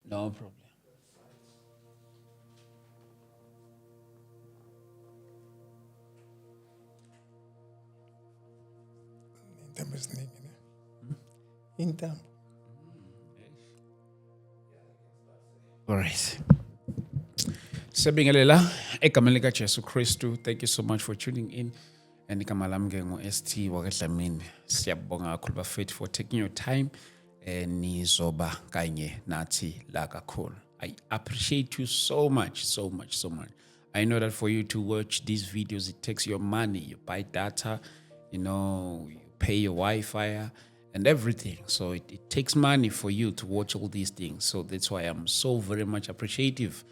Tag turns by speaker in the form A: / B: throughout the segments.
A: No problem.
B: Intambo eziningi ne. Intambo.
A: All right. Siyabingelela egameni lika Jesu Kristu. Thank you so much for tuning in. And igama lami ke ngu-ST wakaDlamini. Siyabonga kakhulu bafethu for taking your time. Nizoba kanye nathi la kakhulu. I appreciate you so much, so much, so much. I know that for you to watch these videos, it takes your money. You buy data, you pay your Wi-Fi and everything. So it takes money for you to watch all these things. So that's why I'm so very much appreciative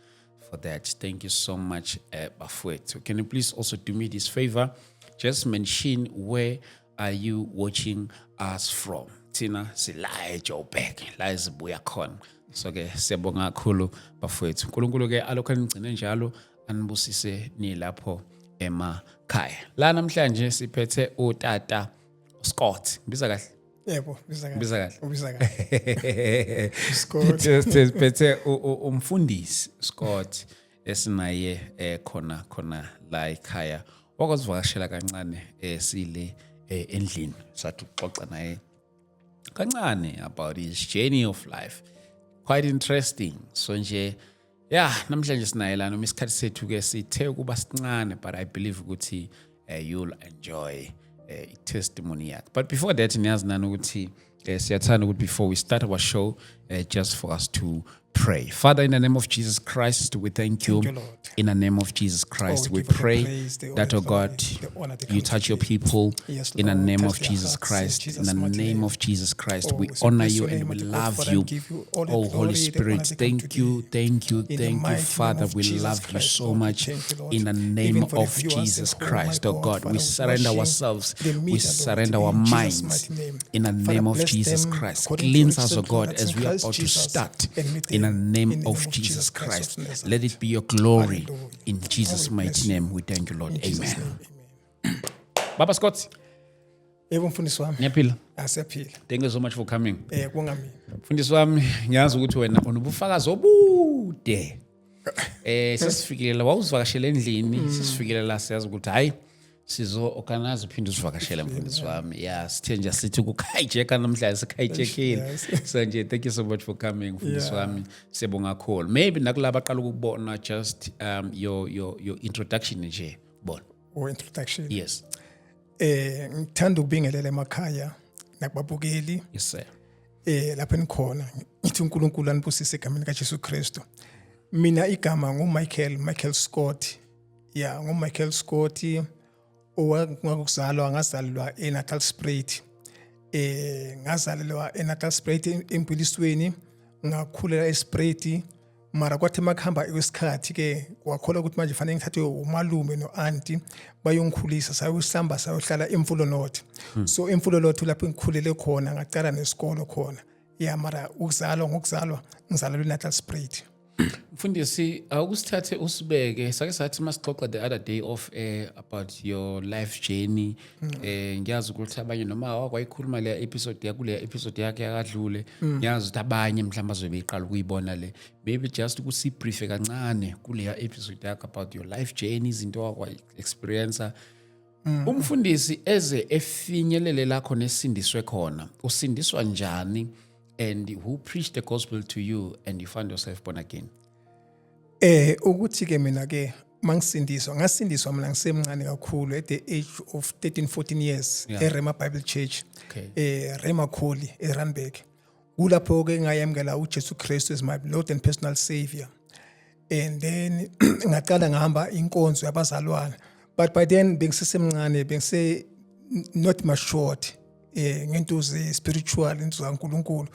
A: for that. Thank you so much, bafowethu. Can you please also do me this favor? Just mention where are you watching us from. Thina sila eJoburg, la ezibuya khona. So ke siyabonga kakhulu bafowethu. uNkulunkulu ke alokhu anigcine njalo, anibusise nilapho emakhaya. La namhlanje siphethe utata Scott. Ngibiza kahle?
B: Yebo, biza kahle.
A: Biza kahle.
B: Ubiza kahle. Scott.
A: Siphethe umfundisi Scott esinaye khona khona la ekhaya. Wakwazivakashela kancane sile endlini, sathi ukuxoxa naye kancane about his journey of life. Quite interesting. So nje yeah, namhlanje sinaye la, noma isikhathi sethu ke sithe ukuba sincane, but I believe ukuthi you'll enjoy testimony yakhe. But before that, niyazi nani ukuthi siyathanda ukuthi before we start our show, just for us to pray. Father, in the name of Jesus Christ, we thank you.
B: Thank you, Lord.
A: In the name of Jesus Christ,
B: Oh, we
A: we
B: give you the
A: pray
B: praise, the
A: that, oh
B: honor,
A: God,
B: the honor that
A: you
B: comes
A: touch your
B: today.
A: people.
B: Yes,
A: In the
B: Lord,
A: name
B: touch
A: of
B: their
A: Jesus
B: hearts in
A: Christ, in
B: Jesus'
A: the
B: mighty
A: name
B: name.
A: of Jesus Christ,
B: Oh,
A: we
B: we
A: honor
B: bless
A: you
B: your
A: and
B: name,
A: we
B: mighty God,
A: love
B: Father,
A: you.
B: and give you all the
A: Oh, Holy
B: glory, the honor
A: Spirit,
B: that come
A: thank you,
B: today.
A: thank you,
B: In the
A: thank you,
B: mighty name
A: Father.
B: of
A: We
B: Jesus
A: love you
B: Christ,
A: so
B: Lord, we
A: much.
B: thank you, Lord.
A: In the name
B: Even for the
A: of
B: viewers at
A: Jesus
B: home, my
A: Christ, oh
B: God,
A: God, we
B: Father,
A: surrender
B: watching
A: ourselves,
B: the
A: we
B: media, Lord,
A: surrender our
B: in Jesus'
A: minds.
B: mighty name.
A: In the
B: Father,
A: name of
B: bless
A: Jesus
B: them
A: Christ,
B: according to
A: cleanse
B: your
A: us, oh
B: riches
A: God,
B: and
A: as we are
B: Christ
A: about to
B: Jesus,
A: start.
B: and meet
A: In the
B: them
A: name
B: in the
A: of
B: name of
A: Jesus
B: Jesus Christ
A: Christ,
B: of Nazareth.
A: let it be your glory.
B: Hallelujah.
A: In Jesus'
B: Oh, we
A: mighty
B: bless you.
A: name, we thank you, Lord.
B: In Jesus'
A: Amen.
B: name, amen.
A: Baba Scott,
B: Yebo mfundisi wami,
A: niyaphila.
B: asiyaphila.
A: Thank you so much for coming.
B: Kubonga mina.
A: Mfundisi wami, ngiyazi ukuthi wena unobufakazi obude. Sesifikile la, wawuzivakashela endlini, sesifikile la, siyazi ukuthi hayi sizo organize uphinde usivakashele mfundisi wami. Yeah, sithe nje sithi ukukhayijeka namhlanje, sikhayijekhile. So nje thank you so much for coming mfundisi wami. Siyabonga kakhulu. Maybe nakulaba aqala ukubona, just your introduction nje bona.
B: Or introduction.
A: Yes.
B: Ngithanda ukubingelela emakhaya nakubabukeli
A: Yes sir.
B: Lapho enikhona. Ngithi uNkulunkulu anibusise egameni kaJesu Kristu. Mina igama nguMichael, Michael Scott. Yeah, nguMichael Scott owakuzalwa, ngazalelwa eNatalspruit. Ngazalelwa eNatalspruit empilisweni, ngakhulela eSpruit, mara kwathi makuhamba kwesikhathi ke kwakholwa ukuthi manje fanele ngithathwe umalume no-anti bayongikhulisa, sayosihamba sayohlala eMfulo North. So eMfulo North lapho ngikhulele khona, ngacala nesikolo khona. Ya, mara ukuzalwa, ngokuzalwa ngizalelwe eNatalspruit.
A: Mfundisi, awukusithathe usibeke, sake sathi masixoxa the other day off air about your life journey. Ngiyazi ukuthi abanye noma wakwayikhuluma le episode yakule episode yakhe yakadlule, ngiyazi ukuthi abanye mhlawumbe bazobe beqala ukuyibona le. Maybe just ukuthi brief kancane kuleya episode yakho about your life journey, izinto wakwa experience. Umfundisi eze efinyelele lakho nesindiswe khona. Usindiswa njani, and who preached the gospel to you and you find yourself born again?
B: Ukuthi ke mina ke mangisindiswa, ngasindiswa mina ngisemncane kakhulu, at the age of 13 14 years, eRema Bible Church. Rema Kholi eRandburg. Kulapho ke ngayamkela uJesu Christ as my Lord and personal savior. And then ngaqala ngahamba inkonzo yabazalwane, but by then bengisesemncane, bengise not matured ngento ze spiritual, into zaNkulunkulu.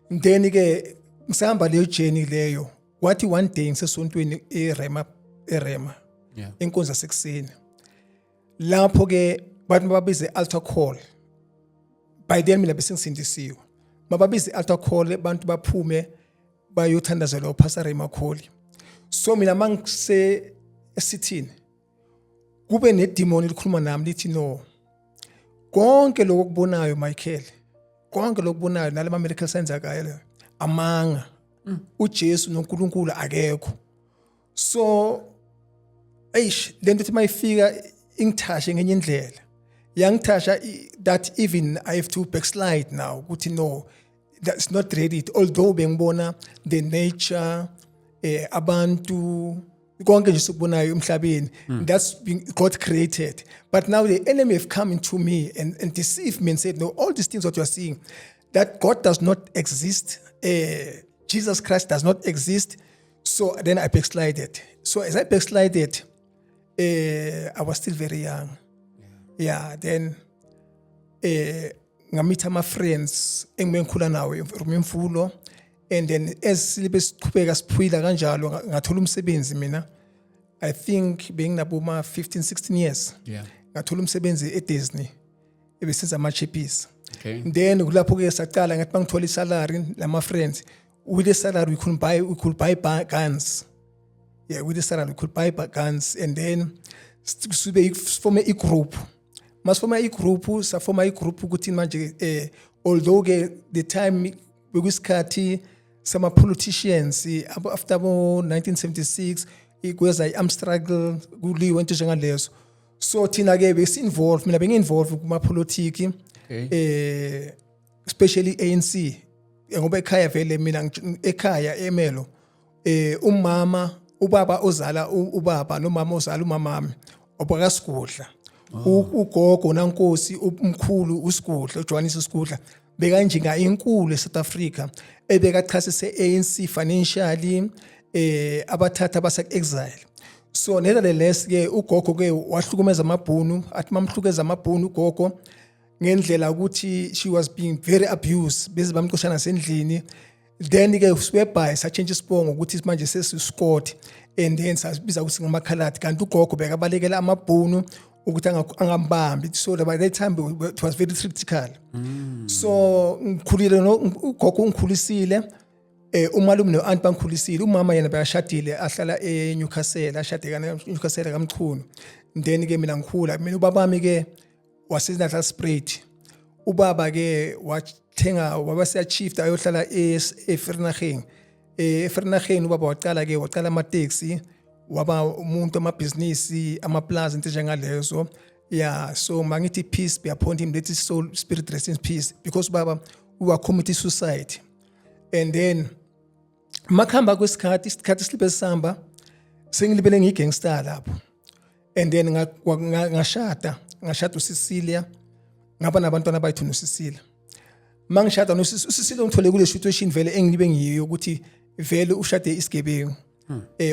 B: Then ke ngisahamba leyo journey leyo, kwathi one day ngisesontweni eRema, inkonzo yasekuseni, lapho ke bathi babize altar call. By then mina bese ngisindisiwe. Mababize altar call, abantu baphume bayothandazelwa uPastor Ray Makholi. So mina mangise esithini, kube nedemon elikhuluma nami lithi, "No, konke lokho okubonayo Michael, konke lokubonayo nalama miracles enzakayo amanga." uJesu noNkulunkulu akekho. So eish, lento ithi mayifika ingithashe ngenye indlela, yangithasha that even I have to backslide now, ukuthi no, that's not ready, although bengibona the nature, abantu, konke nje sikubonayo emhlabeni, that's been God created. But now the enemy have come into me and deceived me and said, "No, all these things that you are seeing, that God does not exist, Jesus Christ does not exist." So then I backslided. So as I backslided, I was still very young. Yeah, then ngamitha ama friends engibe ngikhula nawo eMfulo, and then as sibe siqhubeka siphila kanjalo, ngathola umsebenzi mina. I think benginabo ma 15 16 years. Ngathola umsebenzi eDisney, ebesenza ama-chippies. Then kulapho ke saqala, ngathi mangithola isalary lama friends, with the salary we could buy guns. Yeah, with the salary we could buy guns, and then sibe sifome i-group. Masifoma i-group, safoma i-group ukuthi manje, although ke the time bekuyisikhathi sama politicians, after bo 1976 kweza i-armed struggle, kuliwe into njengalezo. So thina ke besi-involve, mina bengi-involve kuma-politiki, especially ANC, ngoba ekhaya vele mina ekhaya eMelo, umama, ubaba ozala ubaba nomama ozala umamami obakasigudla. Ugogo nankosi, umkhulu uSigudla, uJohannes uSigudla, bekanjinga inkulu eSouth Africa, ebekachasise ANC financially, abathatha base exile. So nevertheless ke ugogo ke wahlukumeza amabhunu, athi mamhlukeza amabhunu ugogo ngendlela ukuthi she was being very abused, beze bamxosha nasendlini. Then ke whereby satshintsha isibongo ukuthi manje sesi-Scott, and then sabiza ukuthi ngamakhaladi, kanti ugogo bekabalekela amabhunu ukuthi angambambi. So by that time it was very critical. So ngikhulile no ugogo ungikhulisile, umalume no-aunt bangikhulisile. Umama yena bekashadile, ahlala eNewcastle, ashade ka Newcastle kaMchunu. Then ke mina ngikhula mina, ubabami ke waseNatalspruit. Ubaba ke wathenga, waba siyashift ayohlala eVereeniging. EVereeniging ubaba waqala ke, waqala amateksi, waba umuntu amabhizinisi, amaplaza, into njengalezo. Yeah, so mangithi peace be upon him, let his soul spirit rest in peace, because baba wa commit suicide. And then makuhamba kwesikhathi, isikhathi silibe sihamba, sengilibele ngiyigangster lapho. And then ngashada uCecilia, ngaba nabantwana abayithu noCecilia. Mangishada noCecilia, ngithole kule situation vele engilibe ngiyo, ukuthi vele ushade isigebengu,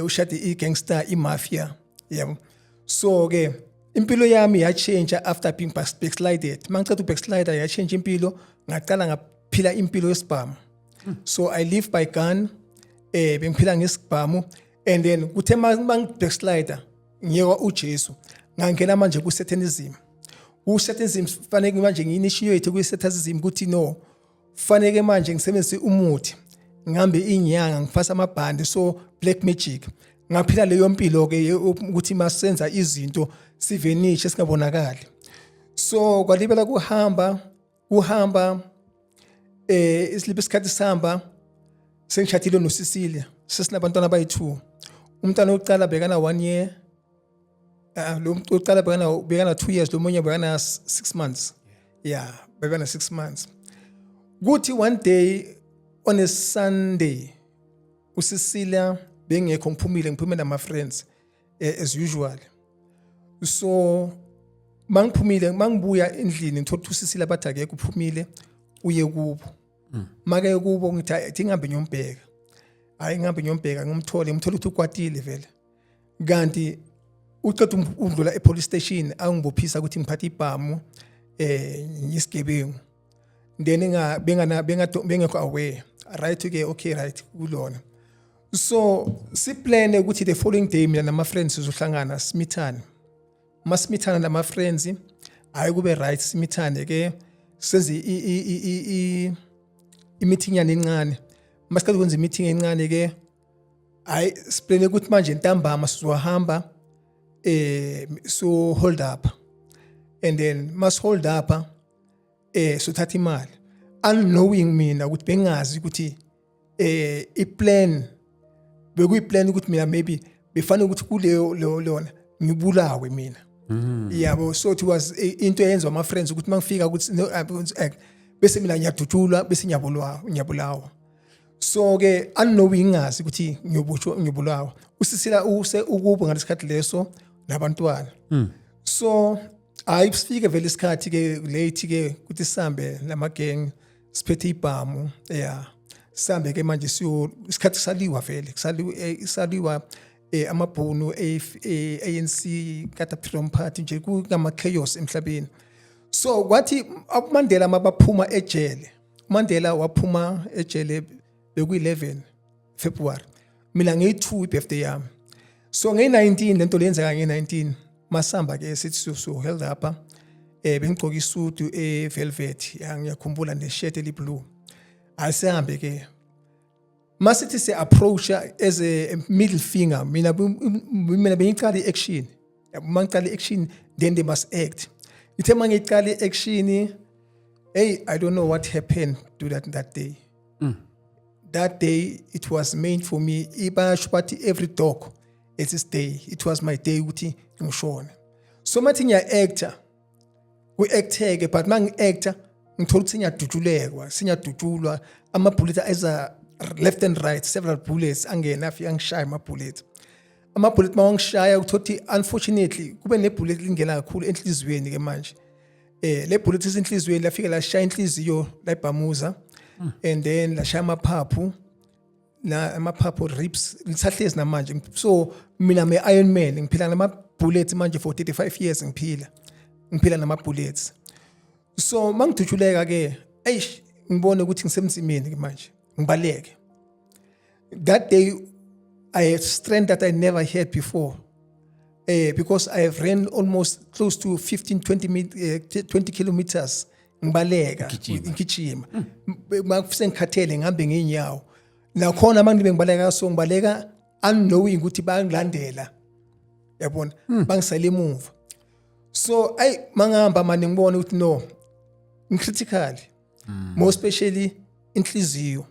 B: ushade igangster, imafia, yabo. So ke impilo yami yachange after being backslided. Mangiceda ubackslider, yachange impilo, ngaqala ngaphila impilo yesibhamu. So I live by gun, bengiphila ngesibhamu. And then kuthe mang backslider, ngiyeka uJesu, ngangena manje ku Satanism. Ku Satanism fanele manje ngi-initiate ku Satanism, ukuthi no, fanele manje ngisebenzise umuthi, ngihambe inyanga, ngifasa amabhandi, so black magic. Ngaphila leyo mpilo ke ukuthi masenza izinto sivenishe, singabonakali. So kwalibela kuhamba kuhamba, isilibe isikhathi sihamba, sengishadile noCecilia, sesinabantwana abayi-2. Umntwana wokuqala bekana 1 year, lo wokuqala bekana 2 years, lo munye bekana 6 months. Yeah, bekana 6 months. Kuthi one day on a Sunday, uCecilia bengekho, ngiphumile, ngiphume nama friends, as usual. So mangiphumile, mangibuya endlini, ngithola ukuthi uCecilia bathi akekho, uphumile uye kubo. Make kubo, ngithi, "Hayi, athi ngihambe ngiyombheka." Hayi, ngihambe ngiyombheka, ngimthole, ngimthole ukuthi ukwatile vele, kanti uqeda undlula epolice station, angibophisa ukuthi ngiphathe ibhamu, ngisigebengu. Then nga bengana bengekho aware, right ke? Okay, right kulona. So siplane ukuthi the following day mina nama friends sizohlangana, simithane. Masimithana nama friends, hayi, kube right, simithane ke, senze i-meeting yani encane. Masiqeda ukwenza i-meeting encane ke, hayi, siplane ukuthi manje ntambama sizohamba, so hold up, and then mas hold up, sothatha imali, unknowing mina ukuthi bengazi ukuthi I-plan bekuyi-plan ukuthi mina maybe befanele ukuthi kuleyo leyo lona ngibulawe mina, yabo. So it was into eyenziwa ama-friends ukuthi mangifika ukuthi no, bese mina ngiyadutshulwa, bese ngiyabulawa, ngiyabulawa. So ke unknowing, ngingazi ukuthi ngiyobushwa, ngiyobulawa. Usisila use ukubo ngalesikhathi leso nabantwana. So hayi, sifike vele isikhathi ke late ke ukuthi sihambe namageng, siphethe ibhamu, yeah. Sihambe ke manje siyo isikhathi saliwa vele, kusaliwa, saliwa amabhunu, ANC, kata Freedom Party nje, kungama chaos emhlabeni. So kwathi uMandela mabaphuma ejele, uMandela waphuma ejele bekuyi-11 February, mina ngiyi-2 i-birthday yami. So ngeyi-19 lento leyenzeka, ngeyi-19 masamba ke sithi so held up, bengigcoka isudu e-velvet ya, ngiyakhumbula, ne-shirt eli-blue. Asihambe ke, masithi se-approach as a middle finger, mina bengicala i-action. Uma ngicala i-action, then they must act. Ithe uma ngicala i-action, hey, I don't know what happened to that day. That day it was meant for me. Ibasho bathi every dog it's its day. It was my day ukuthi ngishone. So mathi ngiya-acta, ku-acteke, but uma ngi-acta ngithola ukuthi ngiyadutshulekwa, singiyadutshulwa, ama-bullet eza left and right, several bullets angena, afike angishaya ama-bullet. Ama-bullet uma wangishaya, uthola ukuthi unfortunately kube ne-bullet lingena kakhulu enhliziyweni ke manje. Le bullet isenhliziyweni lafika lashaya inhliziyo, layibhamuza, and then lashaya amaphaphu, na amaphaphu, ribs lisahlezi namanje. So mina me Iron Man, ngiphila nama bullets manje for 35 years, ngiphila nama bullets. So mangidutshuleka ke, eish, ngibone ukuthi ngisemzimeni ke manje, ngibaleke. That day I had strength that I never had before, because I have ran almost close to 15 20 20 kilometers ngibaleka.
A: Ugijima.
B: Ngigijima. Makufise ngikhathele, ngihambe ngeenyawo nakhona. Manje ngibaleka, so ngibaleka unknowing ukuthi bayangilandela, yabona, bangisale emuva. So ay, mangihamba manje ngibona ukuthi no, ngicritical, more especially inhliziyo.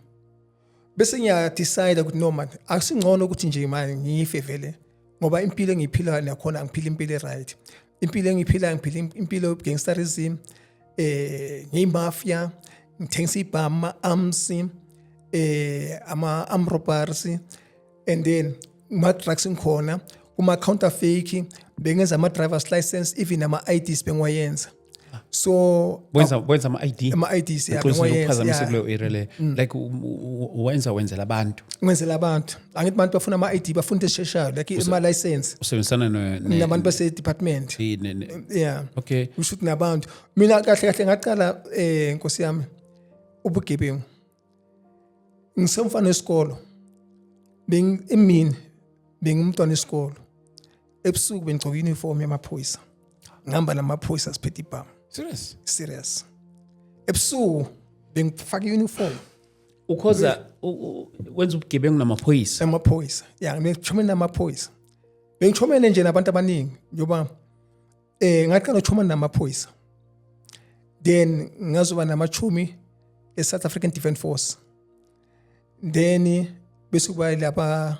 B: Bese ngiya decide ukuthi no man, akusingcono ukuthi nje manje ngife vele, ngoba impilo engiyiphila nakhona angiphila impilo right. Impilo engiyiphilayo, ngiphila impilo gangsterism, ngiyimafia, ngithengisa ibhama, arms, ama arm robbers, and then kuma drugs ngikhona, kuma counterfeit, bengenza ama drivers license, even ama IDs bengiwayenza. So
A: Wenza ama-ID?
B: Ama IDs, yeah.
A: Ngixolisa
B: Bengiwayenza.
A: ukuphazamisa
B: Yeah.
A: kuleyo area le, like wenza wenzela abantu?
B: Ngenzela abantu. Angithi abantu bafuna ama ID, bafuna into esheshayo, like ama license.
A: Usebenzisana
B: Nabantu base department. Yeah. Kusho ukuthi nabantu, mina kahle kahle ngaqala, nkosi yami, ubugebengu ngisemfana wesikolo. Beng emini bengumntwana wesikolo, ebusuku bengigcoka uniform yamaphoyisa, ngihamba namaphoyisa siphethe ibhamu.
A: Serious?
B: Serious. Ebusuku bengifaka uniform.
A: Ukhoza wenza ubugebengu namaphoyisa?
B: Amaphoyisa, ya. Ngixhumene namaphoyisa, bengixhumene nje nabantu abaningi, njengoba ngaqala ukuxhumana namaphoyisa, then ngazoba namachumi e-South African Defence Force, then bese kuba laba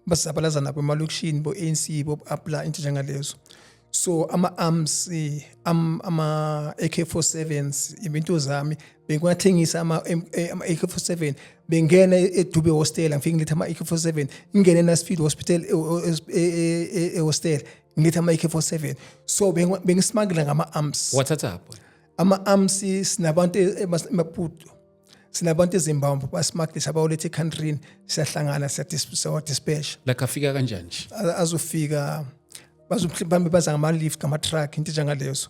B: bazabalaza nabo emalokishini, bo-ANC, bo-APLA, into njengalezo. So ama-arms, ama AK47s, into zami bengiwathengisa ama AK47. Bengena eDube Hostel, ngifike ngiletha ama AK47, ngingene eNasfield Hospital, e-hostel, ngiletha ama AK47. So bengismuggle ngama arms.
A: Wathathaphi?
B: Ama-arms, sinabantu eMaputo, sinabantu eZimbabwe, basmuggle, abawaletha ekhantrini, siyahlangana, siyawa-dispatch.
A: Like afika kanjani nje?
B: Azofika bazomhlawumbe baza ngama-lift, ngama-truck, into njengalezo.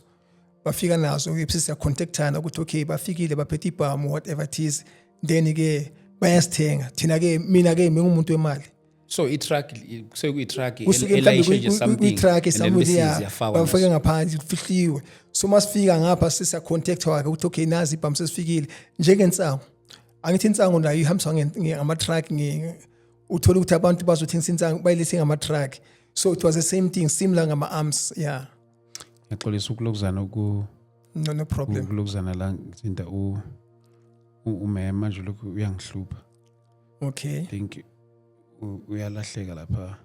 B: Bafika nazo, bese siyacontactana ukuthi okay, bafikile, baphethe ibhamu, whatever it is. Then-ke bayasithenga thina-ke. Mina-ke mingumuntu wemali.
A: So i-truck, kusuke kuyi-truck
B: Kusuke
A: elayishe
B: mhlawumbe
A: nje something,
B: kwi-truck
A: and then
B: somewhere,
A: bese
B: yeah,
A: ziyafakwa
B: bafake
A: nazo.
B: ngaphandle, kufihliwe. So masifika ngapha sesiyacontact wakhe ukuthi okay, nazi ibhamu, sesifikile. Njengensangu, angithi insangu nayo ihambiswa ngama-truck, uthola ukuthi abantu bazothengisa insangu, bayilethe ngama-truck. So it was the same thing, similar ngama-arms, yeah.
A: Ngiyaxolisa ukulokuzana ku
B: No, no problem.
A: Ukulokuzana la ngithinta umema manje, lokhu uyangihlupha.
B: Okay.
A: I think uyalahleka lapha,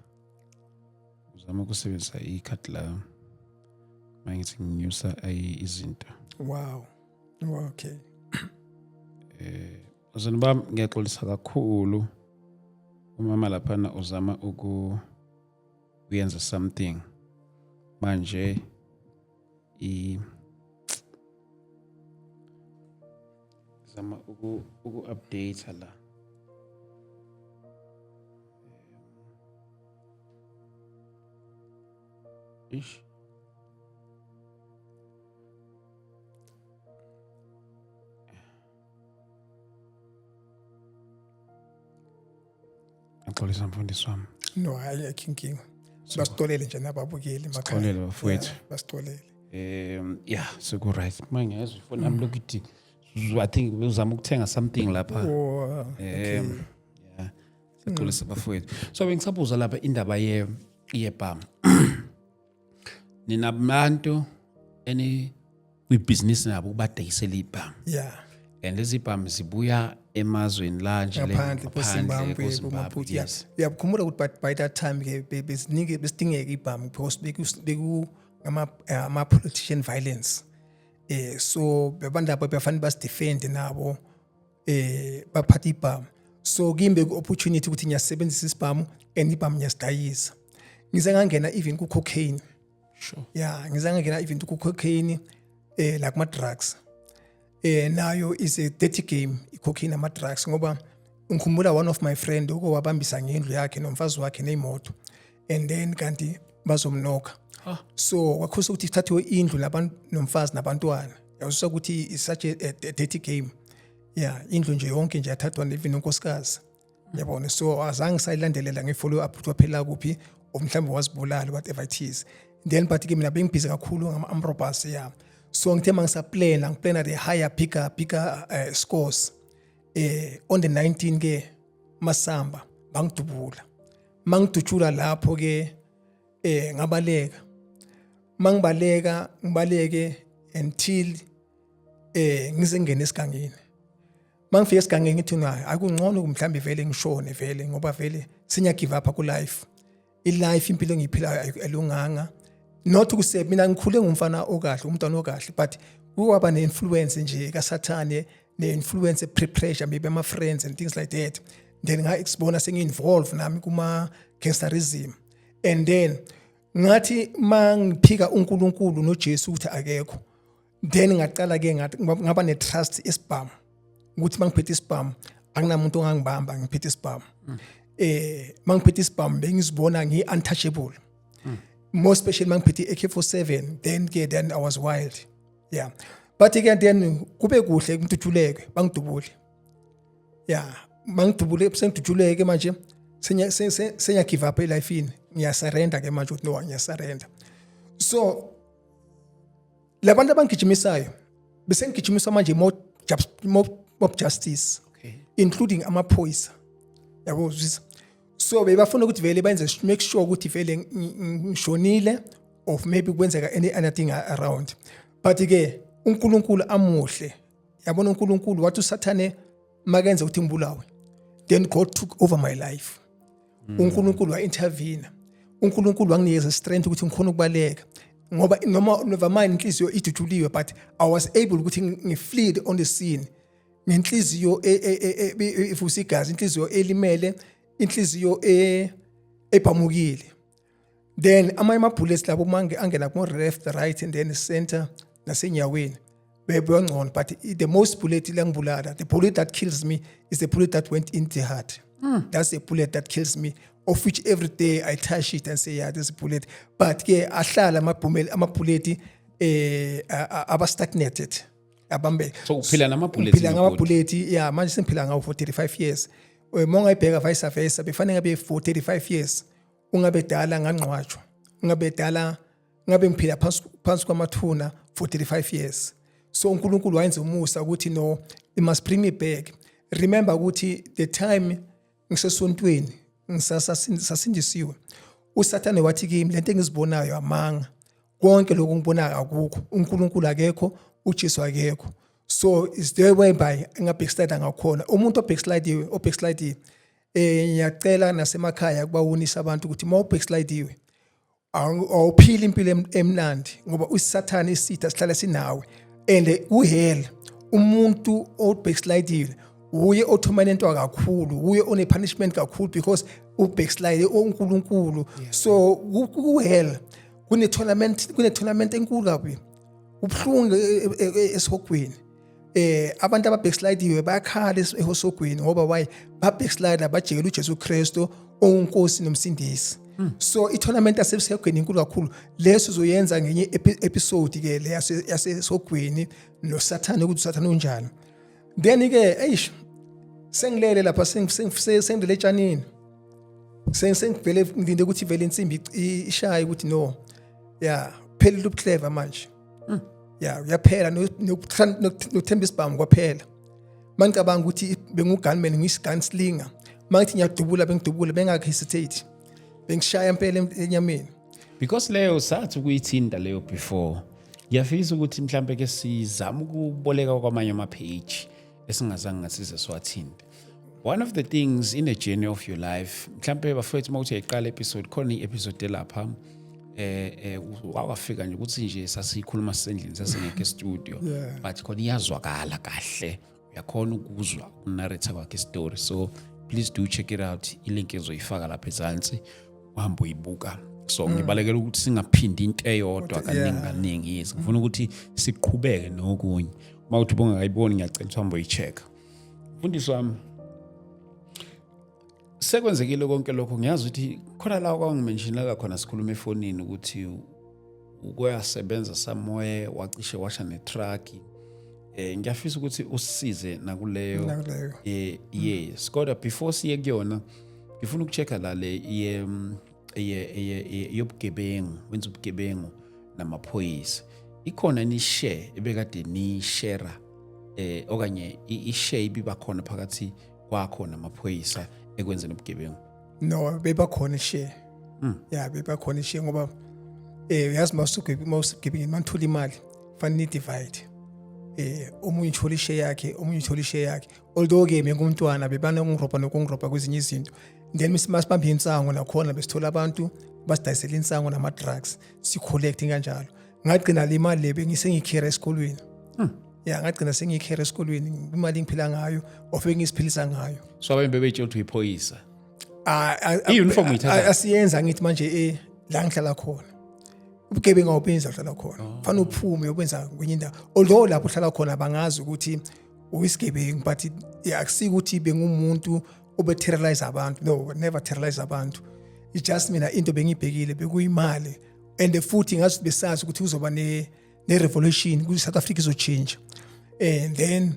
A: uzama ukusebenzisa ikhadi la mangithi nginyusa izinto.
B: Wow, okay.
A: Bazalwane bami, ngiyaxolisa kakhulu. Umama laphana uzama uyenza something manje, i zama uku-update la. Ish, axolisa mfundisi wami.
B: No, hayi, ayikho inkinga, basixolele nje nababukeli emakhaya.
A: Sixolele, bafowethu.
B: Yeah, basixolele.
A: Yeah, seku right manje, ngiyezwa ifoni yami lokhu ithi, I think uzama ukuthenga something lapha.
B: Oh, okay.
A: Yeah, sixolisa bafowethu. So bengisabuza lapha indaba ye yebham, ninabantu eni kwibhizinisi nabo ukubadayisela ibhamu?
B: Yeah.
A: And lezi bhamu zibuya emazweni la nje le
B: ngaphandle koZimbabwe, koMaputo, yeah. Uyakhumbula ukuthi but by that time ke besinike besidingeka ibhamu because beku ama politician violence, so bebantu labo befanele basidefend nabo, baphatha ibhamu. So kimi beku opportunity ukuthi ngiyasebenzisa isibhamu and ibhamu ngiyasidayisa. Ngize ngangena even ku cocaine. Yeah, ngize ngangena even ku cocaine, la kuma drugs. Nayo is a dirty game, i-cocaine ama drugs, ngoba ngikhumbula one of my friend uko wabambisa ngendlu yakhe nomfazi wakhe neyimoto, and then kanti bazomnokha. So kwakhosa ukuthi kuthathiwe indlu labantu nomfazi nabantwana. Yawuzisa ukuthi is such a dirty game. Yeah, indlu nje yonke nje yathathwa, even nonkosikazi, yabona. So azange sayilandelela nge-follow up ukuthi waphela kuphi or mhlawumbe wazibulala, whatever it is. Then but ke mina bengibhizi kakhulu ngama-armed robbers, yeah. So ngithe uma ngisaplana, ngiplana the higher, bigger scores, on the 19 ke masamba bangidubula. Mangidutshula lapho ke, ngabaleka. Mangibaleka, ngibaleke until ngize ngene esigangeni. Mangifika esigangeni ngithi nayo akungcono mhlambe vele ngishone vele, ngoba vele senya give up ku life, i-life, impilo engiyiphilayo ayilunganga. Not ukuse mina ngikhule ngumfana okahle, umntwana okahle, but kwaba ne-influence nje kaSathane, ne-influence pre-pressure, maybe ama-friends and things like that. Then nga-exibona sengi-involve nami kuma-gangsterism, and then ngathi mangiphika uNkulunkulu noJesu ukuthi akekho, then ngaqala ke ngathi ngaba ne-trust esibhamu, ukuthi mangiphethe isibhamu akunamuntu ongangibamba. Ngiphethe isibhamu, mangiphethe isibhamu bengizibona ngi-untouchable, more especially mangiphethe i-AK47. Then ke then I was wild, yeah. But ke then kube kuhle ngidutshuleke, bangidubule. Yeah, mangidubule, sengidutshuleke manje, senya give up elifini, ngiyasurrender ke manje ukuthi no, ngiyasurrender. So labantu abangigijimisayo bese ngigijimiswa manje mob justice, including amaphoyisa, yabo, zwisa. So bebafuna ukuthi vele benze make sure ukuthi vele ngishonile of maybe kwenzeka anything around. But ke uNkulunkulu amuhle, yabona. uNkulunkulu wathi uSathane makenze ukuthi ngibulawe, then God took over my life. uNkulunkulu wa-intervene, uNkulunkulu wanginikeza strength ukuthi ngikhone ukubaleka, ngoba noma never mind inhliziyo idutshuliwe, but I was able ukuthi ngifleed on the scene ngenhliziyo evusa igazi, inhliziyo elimele, inhliziyo ebhamukile. Then amanye ama-bullets labo mange angena kuma left, right and then center nasenyaweni, bebengcono. But the most bullet langibulala, the bullet that kills me is the bullet that went in the heart. That's the bullet that kills me, of which every day I touch it and say, "Yeah, there's a bullet." But ke ahlala amabhumeli amabullet, aba stagnated, abambe.
A: So uphila nama-bullets
B: Ngiphila
A: in your body?
B: Ngamabullet, yeah. Manje sengiphila ngawo for 35 years. Uma ungayibheka vice versa, befanele ngabe for 35 years ungabe dala ngangcwatshwa, ungabe dala ngabe ngiphila phansi kwamathuna for 35 years. So uNkulunkulu wayenza umusa ukuthi no, it must bring me back. Remember ukuthi the time ngisesontweni ngisasindisiwe, uSathane wathi kimi lento engizibonayo amanga, konke lokhu ngibonayo akukho, uNkulunkulu akekho, uJesu akekho. So is the way by nga backslide ngakhona. Umuntu obackslide, obackslide. Ngiyacela nasemakhaya kubawonisa abantu ukuthi uma ubackslidiwe awuphili impilo emnandi, ngoba usathane isitha sihlala sinawe, and kuhell umuntu obackslidile uye otormentwa kakhulu, uye one punishment kakhulu because ubackslide uNkulunkulu. So kuhell kune tournament enkulu kabi, ubuhlungu esihogweni. Abantu ababackslidiwe bayakhala ehosogweni ngoba why ba backslide? Bajikela uJesu Kristu onguNkosi nomsindisi. So i-tournament yasesihogweni inkulu kakhulu. Leso uzoyenza ngenye episode ke le yasesihogweni noSathane, ukuthi uSathane unjani. Then ke, eish, sengilele lapha, sengilele etshanini, sengivele ngilinde ukuthi vele insimbi ishaye ukuthi no, ya, phelile ubuclever manje, ya, uyaphela nokuthemba isibhamu kwaphela. Mangicabanga ukuthi bengu-gunman, ngiyisi-gunslinger, mangithi ngiyadubula, bengidubula bengakahesitate, bengishaya impela enyameni.
A: Because leyo sathi ukuyithinta leyo before, ngiyafisa ukuthi mhlambe ke sizame ukuboleka kwamanye ama-page esingazange ngasize siwathinte. One of the things in the journey of your life, mhlambe bafethu, uma uthi uyayiqala episode, khona i-episode elapha wawafika nje ukuthi nje sasikhuluma sisendlini, sasingekho e-studio, but khona iyazwakala kahle, uyakhona ukuzwa ukunarrate kwakhe story. So please do check it out, ilink ezoyifaka lapha ezansi, uhambe uyibuka. So ngibalekela ukuthi singaphindi into eyodwa kaningi kaningi. Yes, ngifuna ukuthi siqhubeke nokunye. Uma uthi ubungakayiboni, ngiyacela ukuthi uhambe uyi-check. Mfundisi wami, sekwenzekile konke lokho. Ngiyazi ukuthi khona la kwangimentionela khona sikhuluma efonini ukuthi ukuyasebenza somewhere, wacishe washa netruck. Ngiyafisa ukuthi usisize nakuleyo.
B: Nakuleyo.
A: Yes, kodwa before siye kuyona, ngifuna ukuchecka la le ye yobugebengu. Wenza ubugebengu namaphoyisa, ikhona ni share ebekade ni share okanye i-share ibiba khona phakathi kwakho namaphoyisa ekwenzeni ubugebengu?
B: No, bebakhona ishare. Ya, bebakhona ishare ngoba uyazi mawusugebengeni, manithola imali fanele ni-divide, omunye uthola ishare yakhe, omunye uthola ishare yakhe. Although ke bengumntwana, bebanokungirobha nokungirobha kwezinye izinto. Then masibambe insango nakhona, besithola abantu basidayisela insango nama-drugs, si-collect kanjalo. Ngagcina le mali le bengisengiyikhera esikolweni. Ya, ngagcina sengiyikhera esikolweni imali engiphila ngayo of engisiphilisa ngayo.
A: So abanye bebetshela ukuthi uyiphoyisa?
B: Ah, ah,
A: I-uniform uyithatha?
B: Ah, asiyenza ngithi manje la ngihlala khona ubugebengu awubenza uhlala khona, fanele uphume ubenza kwenye indawo. Although lapho uhlala khona bangazi ukuthi uyisigebengu, but yeah, akusiko ukuthi bengumuntu obe-terrorize abantu. No, never terrorize abantu. It's just mina into bengiyibhekile bekuyimali, and futhi ngazi besazi ukuthi kuzoba ne-revolution ku-South Africa, izochange. And then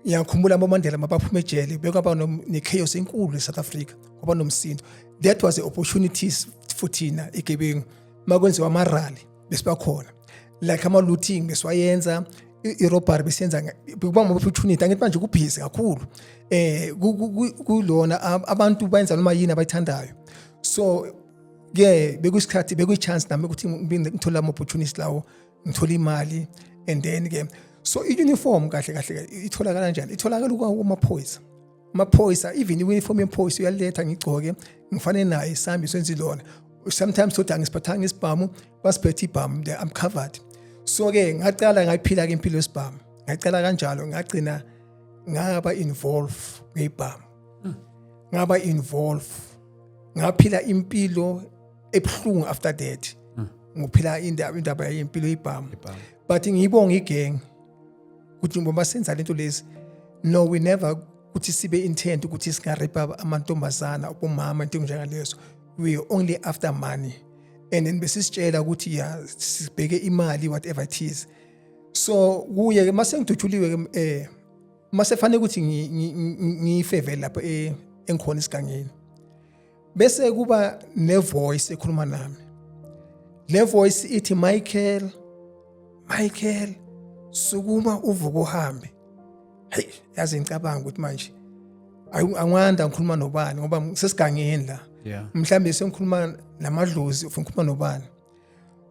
B: ngiyakhumbula aboMandela mabaphuma ejele, bekwaba ne-chaos enkulu e-South Africa, kwaba nomsindo. That was the opportunities for thina igebengu. Makwenziwa ama-rally besibakhona, like ama-looting besiwayenza, i-robbery besiyenza, bekuba ama-opportunity. Angithi manje kubhizi kakhulu kulona, abantu bayenza noma yini abayithandayo. So ke bekuyisikhathi, bekuyi-chance nami ukuthi ngithole ama-opportunities lawo, ngithole imali. And then ke so i-uniform kahle kahle itholakala kanjani? Itholakala kumaphoyisa. Amaphoyisa, even i-uniform yemphoyisa uyaletha, ngigcoke ngifane naye, sambi senze ilona. Sometimes thothi angisiphathanga isibhamu, basiphethe ibhamu, I'm covered. So ke ngaqala ngayiphila ke impilo yesibhamu, ngaqala kanjalo, ngagcina ngaba involve ngebhamu, ngaba involve, ngaphila impilo ebuhlungu. After that ngiphila indaba yempilo yebhamu, but ngiyibonga igang ukuthi ngoba senza lento lezi, no, we never ukuthi sibe intent ukuthi singarepa amantombazana, obomama, into njengalezo. We only after money, and then besisitshela ukuthi ya, sibheke imali, whatever it is. So kuye mase ngidutshuliwe ke, mase fanele ukuthi ngife vele lapho engikhona esigangeni, bese kuba ne voice ekhuluma nami. Le voice ithi, "Michael, Michael, sukuma uvuke uhambe." Hey, yazi ngicabanga ukuthi manje angwanda ngikhuluma nobani, ngoba sesigangeni la. Mhlambe sengikhuluma namadlozi, ufuna ngikhuluma nobani?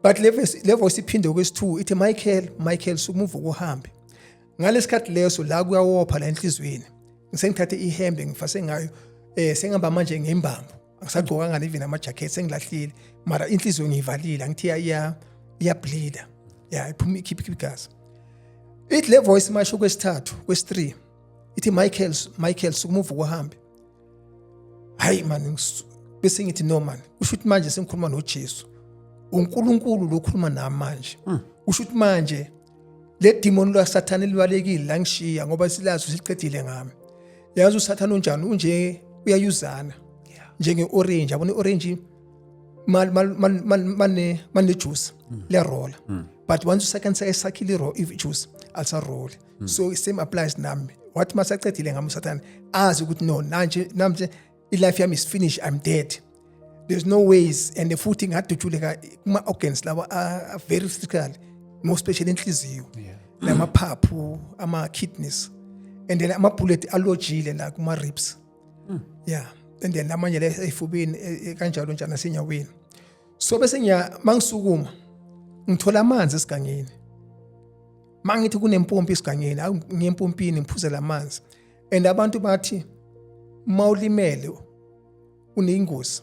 B: But le voice iphinde kwesi2 ithi, "Michael, Michael, sukuma uvuke uhambe." Ngalesikhathi leso la kuyawopha la enhlizweni, ngisengithathe ihembe ngifase ngayo. Sengihamba manje ngembambo, angisagqokanga even ama jacket, sengilahlile, mara inhliziyo ngiyivalile, angithi iya iya bleeda, ya, iphuma, ikhipha igazi. Ithi le voice masho kwesithathu, kwesi3, ithi, "Michael, Michael, sukuma uvuke uhambe." Hayi man, bese ngithi, "No man, usho ukuthi manje sengikhuluma noJesu, uNkulunkulu lo khuluma nami manje. Usho ukuthi manje le demon lo sathane libalekile la, ngishiya, ngoba silazi siqedile ngami." Yazi usathane unjani? Unje, uyayuzana njenge orange, yabona i-orange mal mal mal mal mane mane juice liyarola, but once usecond sakhile i juice alisaroli. So same applies nami. Wathi masacedile ngami usathane, azi ukuthi no, nanje namje i-life yami is finished, I'm dead, there's no ways. And futhi ngadutshuleka kuma organs lawa are very critical, more especially inhliziyo namaphaphu, ama kidneys, and then ama bullet alojile la kuma ribs, yeah, and then namanye la efubeni, kanjalo njalo, nasenyaweni. So bese ngiya, mangisukuma ngithola amanzi esigangeni. Mangithi kunempompi esigangeni, awu, ngiye empompini, ngiphuzela amanzi. And abantu bathi mawulimele, uneyingozi,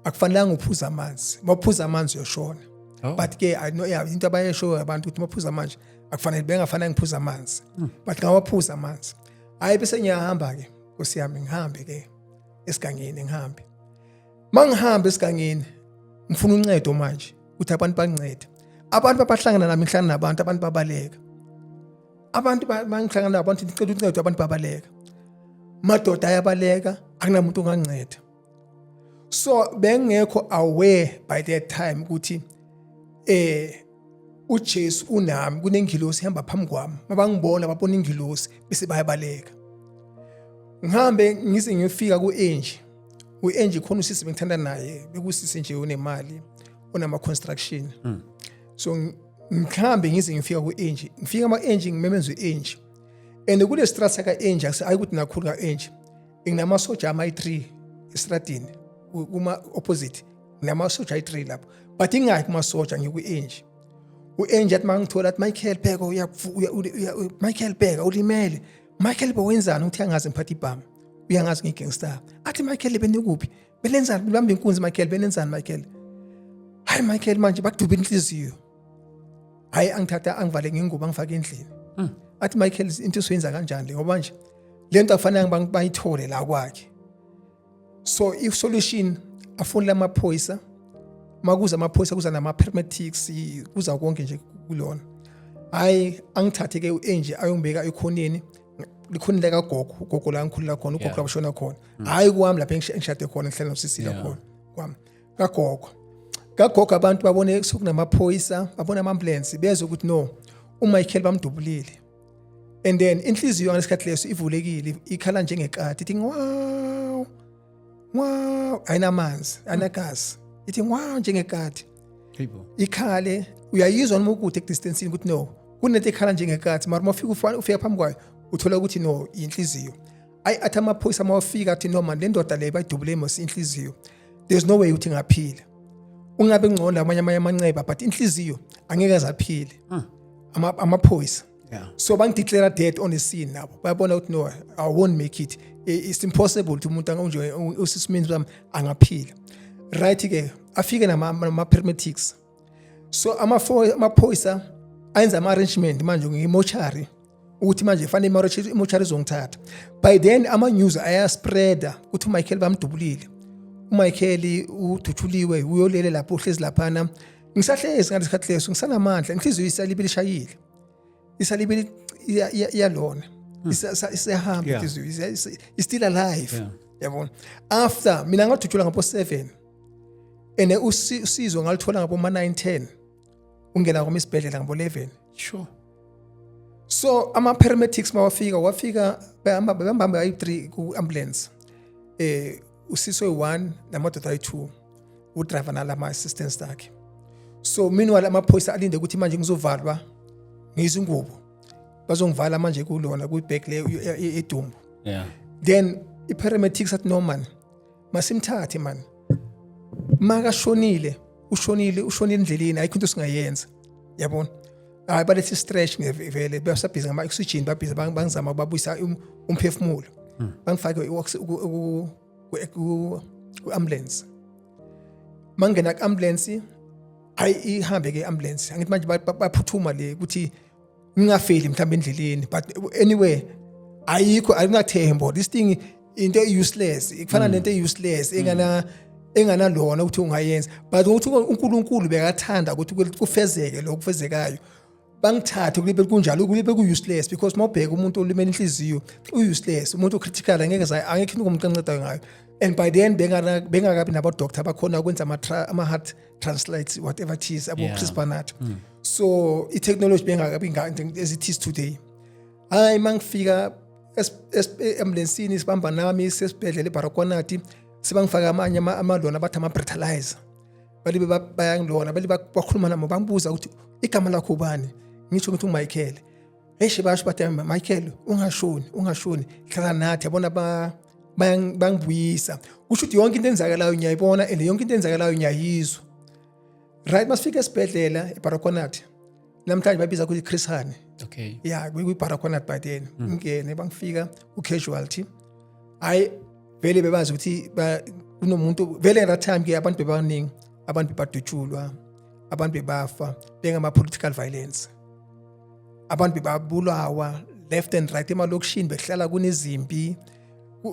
B: akufanelanga uphuze amanzi, mawuphuza amanzi uyoshona. But ke I know, yeah, into abayeshoyo abantu ukuthi mawuphuza amanzi akufanele, bengafanele ngiphuze amanzi, but ngawaphuza amanzi. Hayi, bese ngiyahamba ke, nkosi yami, ngihambe ke esigangeni, ngihambe. Mangihamba esigangeni ngifuna uncedo manje, ukuthi abantu bangincede. Abantu babahlangana nami, ngihlangana nabantu, abantu babaleka. Abantu mangihlangana nabantu, ngicela uncedo, abantu babaleka, madoda ayabaleka, akunamuntu onganginceda. So bengekho aware by that time ukuthi uJesu unami, kunengilosi ihamba phambi kwami, mabangibona babona ingilosi bese bayabaleka. Ngihambe ngize ngiyofika ku-Angie. U-Angie khona usisi bengithanda naye, bekusisi nje unemali, onama construction. So ngihambe ngize ngifika ku-Angie, ngifika ama-Angie, ngimemeza u-Angie, and kule street saka-Angie ayikuthi nakhulu ka-Angie, nginamasoja amayi-3 estradini, kuma opposite, nginamasoja ayi-3 lapho, but ingayi kumasoja, ngiku-Angie. U-Angie athi mangithola athi, "Michael, bheka, Michael, bheka, ulimele. Michael, bowenzani?" Uthi angazi, ngiphatha ibhamu, uyangazi ngiyi-gangster. Athi, "Michael, benikuphi? Benenzani? Bamba inkunzi, Michael, benenzani, Michael? Hayi Michael, manje bakuduba inhliziyo." Hayi, angithatha, angivale ngengubo, angifake endlini. Athi, "Michael, into esoyenza kanjani le? Ngoba nje le nto akufanele bayithole la kwakhe." So i-solution, afonele amaphoyisa. Makuza amaphoyisa, kuza nama-paramedics, kuza konke nje kulona. Hayi, angithathe ke u-Angie, ayongibeka ekhoneni, likhoneni likagogo, ugogo la ngikhulela khona, ugogo la bashona khona. Hayi kwami lapha engishade khona, ngihlala nosisila khona kwami, kagogo. Kagogo abantu babone sokunamaphoyisa, babone ama-ambulance, bezwe ukuthi no, uMichael bamdubulile. And then inhliziyo ngalesikhathi leso ivulekile, ikhala njengekati, ithi wow wow, ayinamanzi, ayinagazi, ithi wow njengekati.
A: Hayibo.
B: Ikhale, uyayizwa noma ukude ekudistancini ukuthi no, kunento ekhala njengekati, mara uma ufika ufika phambi kwayo, uthola ukuthi no, inhliziyo. Ayi, athi amaphoyisa mawafika, athi, "No man, le ndoda le bayidubule mos inhliziyo, there's no way ukuthi ngaphila. Ungabe ngcono amanye amanceba, but inhliziyo angeke azaphile." Amaphoyisa so bangideclare dead on the scene. Nabo bayabona ukuthi no, I won't make it. It's impossible ukuthi umuntu angonje usisimini sami angaphila. Right ke, afike nama paramedics. So amaphoyisa ayenza ama arrangement manje ngemochari, ukuthi manje fanele imochari izongithatha. By then ama news ayaspreada ukuthi uMichael bamdubulile, uMichael udutshuliwe, uyolele lapho, uhlezi laphana. Ngisahlezi ngalesikhathi leso, ngisanamandla, inhliziyo isalibele ishayile, isalibele iyalona, isahamba inhliziyo is still alive. Yabona, after mina ngadutshulwa ngabo 7 and usizo ngalithola ngabo ma 9 10, ungena kwami isibhedlela ngabo 11. So ama paramedics mawafika, wafika behamba, bambamba ayi3 ku ambulance, usiso oyi1 namadoda ayi2, udriver nalama assistants akhe. So meanwhile amaphoyisa alinde ukuthi manje ngizovalwa ngizingubo, bazongivala manje kulona kwi-bag le edumbu. Then i-paramedics athi, "No man, masimthathe man, makashonile ushonile, ushonile endleleni, ayikho into singayenza." Yabona, hayi, balethe stretch vele, basabhizi ngama-oxygen, babhizi bangizama babuyisa umphefumulo, bangifake ku ambulance. Mangena ku ambulance, hayi, ihambe ke ambulance. Angithi manje baphuthuma le ukuthi ngingafeli mhlawumbe endleleni, but anyway ayikho, ayinathembo. This thing into useless, ikufana nento useless enganalona ukuthi ungayenza, but ukuthi uNkulunkulu bekathanda ukuthi kufezeke lokho kufezekayo. Bangithathe kulibe kunjalo, kulibe ku-useless, because mawubheka umuntu olimele inhliziyo u-useless, umuntu o-critical angeke angekho into ongumncedayo ngayo. And by then bengakabi nabo-doctor abakhona ukwenza ama-heart translates, whatever it is, abo Chris Barnard. So i-technology bengakabi as it is today. Hayi, mangifika e-ambulensini, sibamba nami sesibhedlela eBaragwanath, sebangifaka amanye amalona abathi ama-breathalyzer. Balibe bayangilona, bali bakhuluma nami, bangibuza ukuthi igama lakho ubani. Ngisho ngithi uMichael. Eish, basho bathi, "Michael, ungashoni, ungashoni, hlala nathi." Yabona, bangibuyisa, kusho ukuthi yonke into enzakalayo ngiyayibona and yonke into enzakalayo ngiyayizwa. Right, masifika esibhedlela eBaragwanath, namhlanje babiza ukuthi Chris Hani. Yeah, kwi-Baragwanath by then. Ngingene, bangifika ku-casualty. Hayi, vele bebazi ukuthi kunomuntu vele. That time ke abantu bebaningi, abantu bebadutshulwa, abantu bebafa, bengama-political violence, abantu bebabulawa left and right emalokishini, behlala kunezimpi,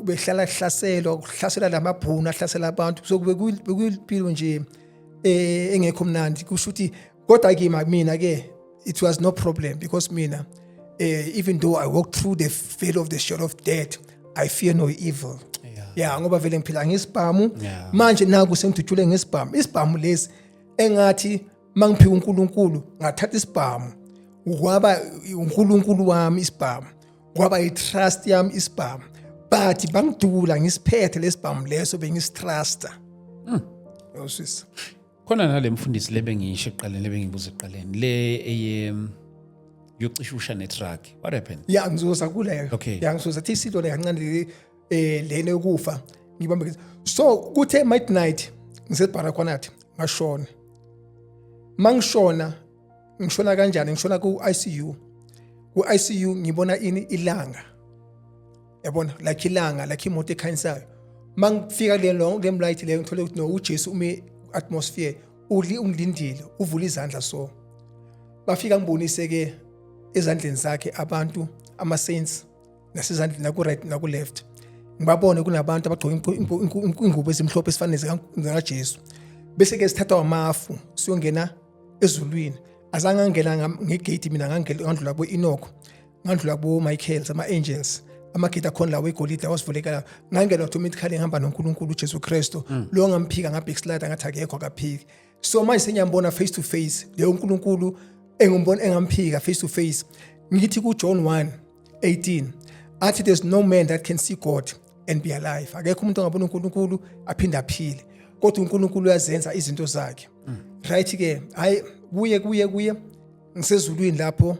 B: behlala kuhlaselwa, kuhlasela lamabhunu ahlasela abantu. So bekuyimpilo nje engekho mnandi, kusho ukuthi. Kodwa ke mina ke it was no problem, because mina even though I walked through the valley of the shadow of death, I fear no evil. Yeah, ngoba vele ngiphila ngesibhamu. Manje naku sengidutshule ngesibhamu, isibhamu lesi engathi mangiphika uNkulunkulu ngathatha isibhamu, kwaba uNkulunkulu wami isibhamu, kwaba i-trust yami isibhamu, but bangidubula ngisiphethe lesibhamu leso bengisi-trusta. Yosisi.
A: Khona nale mfundisi le bengiyisho ekuqaleni, le bengibuza ekuqaleni, le eye yocishusha ne-truck, what happened?
B: Ya, ngizoza kuleyo. Ya, ngizoza thi isilo le kancane le, lena yokufa ngibambe. So kuthe midnight ngiseBaragwanath ngashona. Mangishona, ngishona kanjani? Ngishona ku ICU. Ku ICU ngibona ini? Ilanga, yabona, like ilanga, like imoto ekhanyisayo. Mangifika kule lo le light leyo, ngithole ukuthi no, uJesu ume atmosphere uli ungilindile, uvula izandla. So bafika ngibonise ke ezandleni zakhe abantu, ama saints, nasezandleni naku right naku left, ngibabone kunabantu abagqoke ingubo ezimhlophe esifana zikaJesu. Bese ke sithathwa amafu siyongena ezulwini. Azange ngangena nge-gate mina, ngangena ngandlula kubo Enoch, ngandlula kubo Michael, ama angels, amagate akhona lawo egolide awasivuleka, ngangena automatically ngihamba noNkulunkulu uJesu Kristu lo ngamphika nga-backslide, ngathi akekho, akaphiki. So manje sengiyambona face to face leyo uNkulunkulu engimbona engamphika face to face. Ngithi ku John 1:18 athi, "There's no man that can see God and be alive." Akekho umuntu ongabona uNkulunkulu aphinde aphile, kodwa uNkulunkulu uyazenza izinto zakhe. Right ke, hayi, kuye kuye kuye ngisezulwini lapho,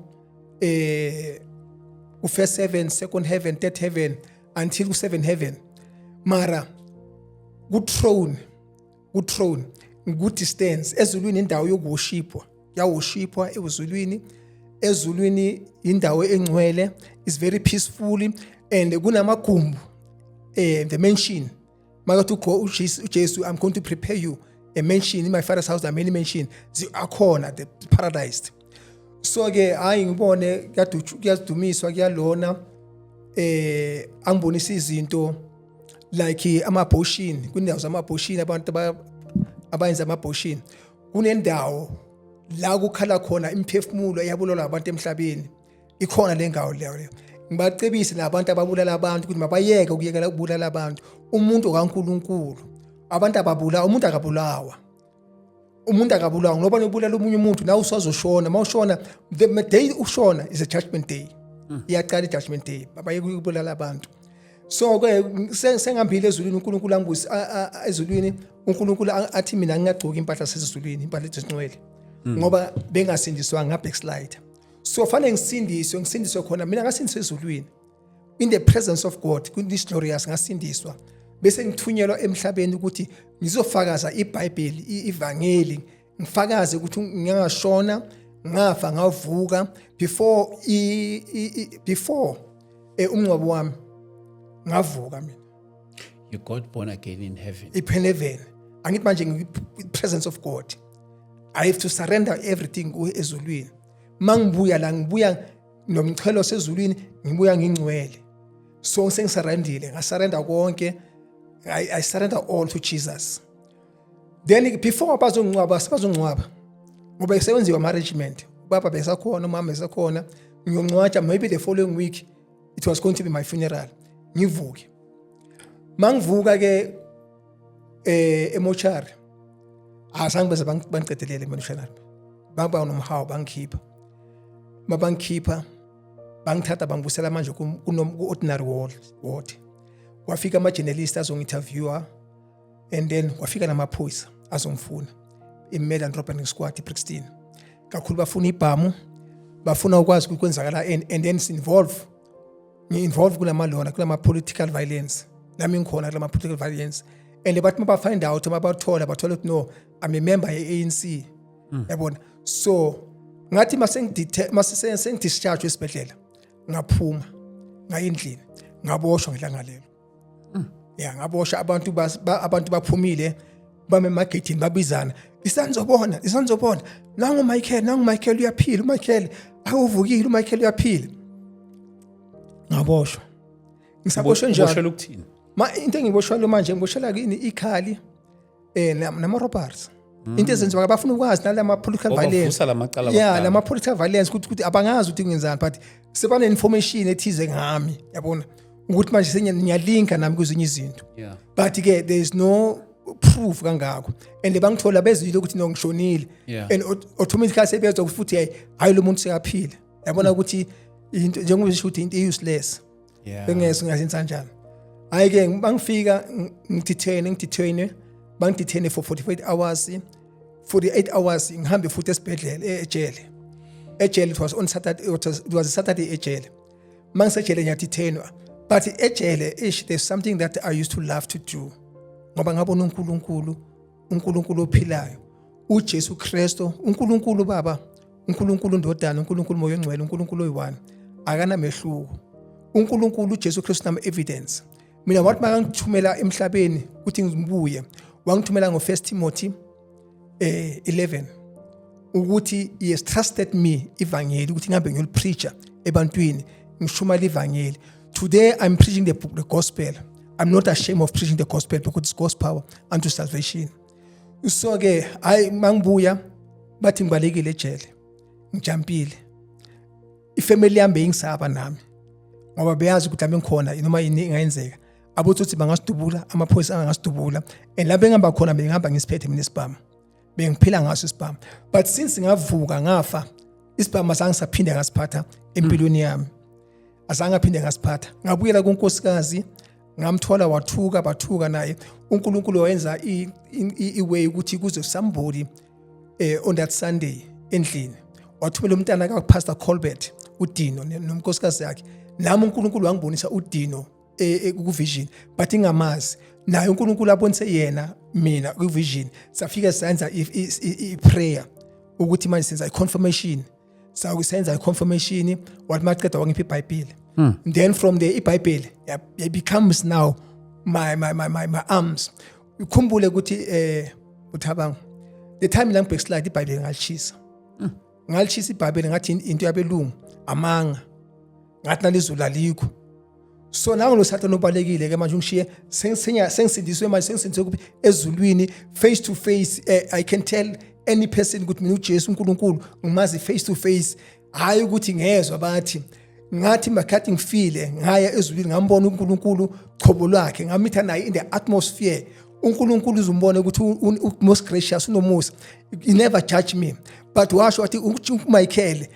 B: ku first heaven, second heaven, third heaven, until ku seven heaven. Mara ku throne, ku throne ku distance ezulwini, indawo yokuworshipwa, yaworshipwa ezulwini. Ezulwini indawo engcwele, is very peaceful and kunamagumbu, the mansion. Makathi ugo uJesu, "I'm going to prepare you a mansion. In my Father's house there are many mansions." Akhona the paradise. So ke hayi, ngibone kuyadumiswa, kuyalona, angibonisa izinto like ama-abortion, kundawo zama-abortion, abantu abayenza ama-abortion, kunendawo la kukhala khona imiphefumulo eyabulala abantu emhlabeni, ikhona le ndawo leyo. Ngibacebise nabantu ababulala abantu ukuthi mabayeke ukuyekela ukubulala abantu. Umuntu kaNkuluNkulu, abantu ababulawa, umuntu akabulawa, umuntu akabulawa, ngoba nobulala omunye umuntu nawe usazoshona. Mawushona, the day ushona is a judgment day, iyaqala i-judgment day. Babayeke ukubulala abantu. So ke sengihambile ezulwini, uNkulunkulu angibusi ezulwini. uNkulunkulu athi mina ngingagcoki impahla sezulwini, impahla ezingcwele, ngoba bengasindiswanga, nga-backslide. So fanele ngisindiswe, ngisindiswe khona. Mina ngasindiswa ezulwini in the presence of God, this glorious, ngasindiswa, bese ngithunyelwa emhlabeni ukuthi ngizofakaza iBhayibheli, ivangeli, ngifakaze ukuthi ngingashona, ngafa, ngavuka before umngcwabo wami, ngavuka mina.
A: You got born again in heaven.
B: Ipheneven angithi manje ngi-presence of God. I have to surrender everything kuye ezulwini. Mangibuya la, ngibuya nomchelo sezulwini, ngibuya ngingcwele. So sengisurrendile, ngasurrender konke. I surrender all to Jesus. Then before bazongcwaba, sebazongcwaba ngoba isebenziwa ama-arrangement, ubaba besakhona, umama besakhona, ngiyongcwatsha maybe the following week. It was going to be my funeral. Ngivuke, mangivuka ke emochari, azange beze bangiqedelele emochari. Baba nomhawu bangikhipha. Mabangikhipha, bangithatha bangibusela manje ku-ordinary ward. Kwafika ama-journalist azongi-interviewer and then kwafika namaphoyisa azongifuna, i-murder and robbery squad eBrixton. Kakhulu bafuna ibhamu, bafuna ukwazi ukuthi kwenzakala and then involve ngi-involve kulama lona kulama political violence. Nami ngikhona kulama political violence and bathi maba find out, mabathola, bathola ukuthi no, I'm a member ye-ANC, yabona. So ngathi mase sengidischarge esibhedlela, ngaphuma ngaya endlini, ngaboshwa ngelanga lelo. Ya, ngaboshwa. Abantu baphumile, bame emagedini, babizana, "Isanzobona, isanzobona, nangu Michael, nangu Michael, uyaphila uMichael, awuvukile uMichael, uyaphila." Ngaboshwa, ngisaboshwe njalo.
A: Uboshelwa ukuthini?
B: Ma into engiboshwa manje, ngiboshela kini ikhali nama robbers, into ezenziwa bafuna ukwazi nalama political
A: Ngoba
B: violence.
A: uvusa lamacala
B: Yeah.
A: wakudala.
B: Lama political violence, ukuthi abangazi ukuthi ngenzani, but sebane information ethize ngami, yabona, ukuthi manje sengiyalinka nami kwezinye izinto. But ke there is no proof kangako and bangithola bezwile ukuthi no, ngishonile. And automatically sebezwa futhi, hey, hayi, lo muntu sekaphila, yabona, ukuthi into njengoba usho ukuthi into useless. Bengeke ngazenza kanjani. Hayi ke, bangifika ngidetain, bangidetain for 48 hours. 48 hours ngihambe futhi esibhedlela, ejele. Ejele it was on Saturday, it was a Saturday ejele. Mangisejele ngiyadetainwa, but ejele ish, there's something that I used to love to do ngoba ngabona uNkulunkulu, uNkulunkulu ophilayo, uJesu Kristo, uNkulunkulu Baba, uNkulunkulu Ndodana, uNkulunkulu Moya oNgcwele, uNkulunkulu oyi-one, akanamehluko. UNkulunkulu uJesu Kristu nama evidence. Mina wathi makangithumela emhlabeni ukuthi ngibuye, wangithumela ngo-1 Timothy 11 ukuthi he has trusted me ivangeli ukuthi ngihambe ngiyolipreacha ebantwini, ngishumayela ivangeli. Today I'm preaching the gospel. I'm not ashamed of preaching the gospel because it's God's power unto salvation. So ke hayi, mangibuya bathi ngibalekile ejele, ngijumpile. Ifamily yami beyingisaba nami ngoba beyazi ukuthi lami ngikhona noma yini ingayenzeka. Abotsotsi bangasidubula, amaphoyisa angasidubula and la bengihamba khona bengihamba ngisiphethe mina isibhamu, bengiphila ngaso isibhamu. But since ngavuka ngafa, isibhamu azange saphinde ngasiphatha empilweni yami, azange aphinde ngasiphatha. Ngabuyela kunkosikazi, ngamthola, wathuka, bathuka naye. UNkulunkulu wayenza i-way ukuthi kuze somebody on that Sunday endlini, wathumela umntana ka Pastor Colbert uDino nomnkosikazi yakhe. Nami uNkulunkulu wangibonisa uDino ku vision, but ingamazi naye. uNkulunkulu abonise yena mina ku vision. Safika senza i prayer ukuthi manje senza i confirmation. Sakusenza i-confirmation, wathi maqeda wangipha iBhayibheli. Then from there iBhayibheli it becomes now my arms. Ukhumbule ukuthi uthabang the time la ngibackslide, iBhayibheli ngalishisa, ngalishisa iBhayibheli, ngathi into yabelungu, amanga, ngathi nalizulu alikho. So nangu lo Sathane ubalekile ke manje, ungishiye sengisindiswe manje, sengisindiswe kuphi? Ezulwini, face to face. I can tell any person ukuthi mina uJesu uNkulunkulu ngimazi face to face, hayi ukuthi ngezwe bathi. Ngathi makhathi ngifile, ngaya ezulwini, ngambona uNkulunkulu chobo lwakhe, ngamitha naye in the atmosphere. uNkulunkulu uzumbona ukuthi most gracious, unomusa, he never judge me, but washo wathi uMichael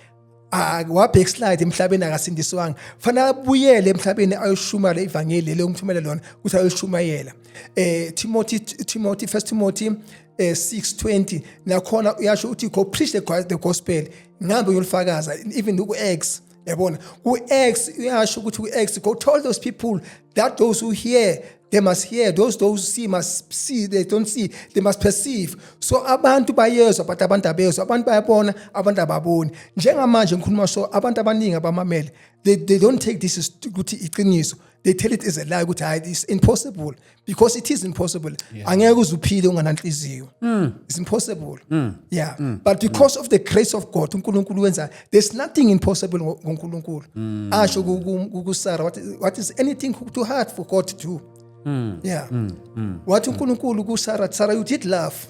B: wa backslide emhlabeni, akasindiswanga, fanele abuyele emhlabeni ayoshumayela ivangeli le ngithumele lona ukuthi ayoshumayela. Timothy, First Timothy 6:20 nakhona uyasho ukuthi go preach the gospel, ngihambe ngiyolifakaza. Even ku Acts, yabona, ku Acts uyasho ukuthi ku Acts, go tell those people that those who hear, they must hear, those see must see, they don't see, they must perceive. So abantu bayezwa, but abantu abezwa, abantu bayabona, abantu ababoni. Njengamanje ngikhuluma, so abantu abaningi abamamele, they don't take this as ukuthi iqiniso. They tell it as a lie ukuthi hayi, it's impossible, because it is impossible. Angeke uze uphile ungananhliziyo, it's impossible, yeah. But because of the grace of God, uNkulunkulu wenza, there's nothing impossible ngoNkulunkulu. Asho kuSarah, what is anything too hard for God to do? Yeah, wathi uNkulunkulu kuSarah, "Sarah, you did laugh."